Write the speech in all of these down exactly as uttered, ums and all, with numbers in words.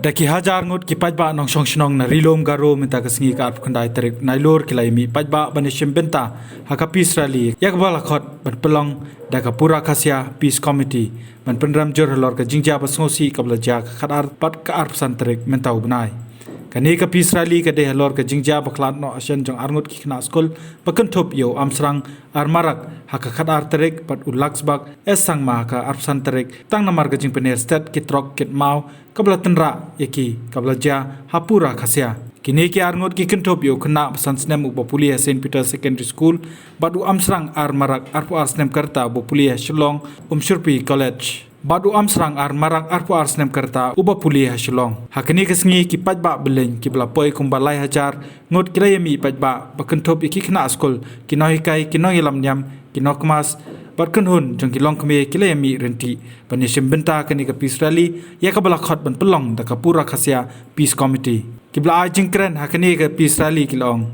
Da ki hajar ngut ki paidbah nongshong shnong na Ri-lum Garo mynta ka sngi ka arphew khyndai tarik Nailur ki la ïa mih paidbah ban ïa shim bynta ha ka peace rally ïa kaba la khot ban pynlong da ka Pura Khasia Peace Committee ban pynrem jur halor ka jingjia ba sngewsih kaba la jia ka khatar bad ka arphew san tarik mynta u bnai. Kane ka peace rally ka dei halor ka jingjia ba khlad noh ha shen jong arngut ki khynnah skul ba kynthup ïa u Amsrang R Marak ha ka khatar tarik bad u Laksbak S Sangma ha ka arphew san tarik, tang namar ka jingpynher stet ki trok kit maw kaba la tynrah ïa ki kaba la jia ha Pura Khasia. Kine ki arngut ki kynthup ïa u khynnah ba san snem uba pule ha Saint Peter Secondary School bad u Amsrang R Marak arphew ar snem ka rta uba pule ha Shillong Umshurpi College. Bad u Amsrang R Marak arphew ar snem ka rta uba pule ha Shillong. Ha kane ka sngi ki paidbah byllien kiba la poi kumba lai hajar ngut ki la ïa mih paidbah ba kynthup ïa ki khynnah skul, ki nonghikai, ki nongïalam niam, ki nongkmas bad kynhun jong ki longkmie ki la ïa mih ryntih ban ïa shim bynta kane ka peace rally ïa kaba la khot ban pynlong da ka Pura Khasia Peace Committee. Kiba la ai jingkren ha kane ka peace rally ki la ong,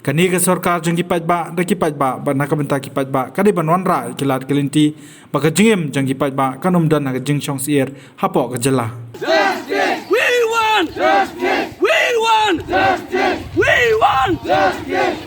kane ka sorkar jong ki paidbah da ki paidbah bad na ka bynta ki paidbah ka dei ban wanrah ïa ki lad ki lynti ba ka jingim jong ki paidbah kan ym don ha ka jingshong syiar hapoh ka jylla. We want justice. We want justice. We want justice.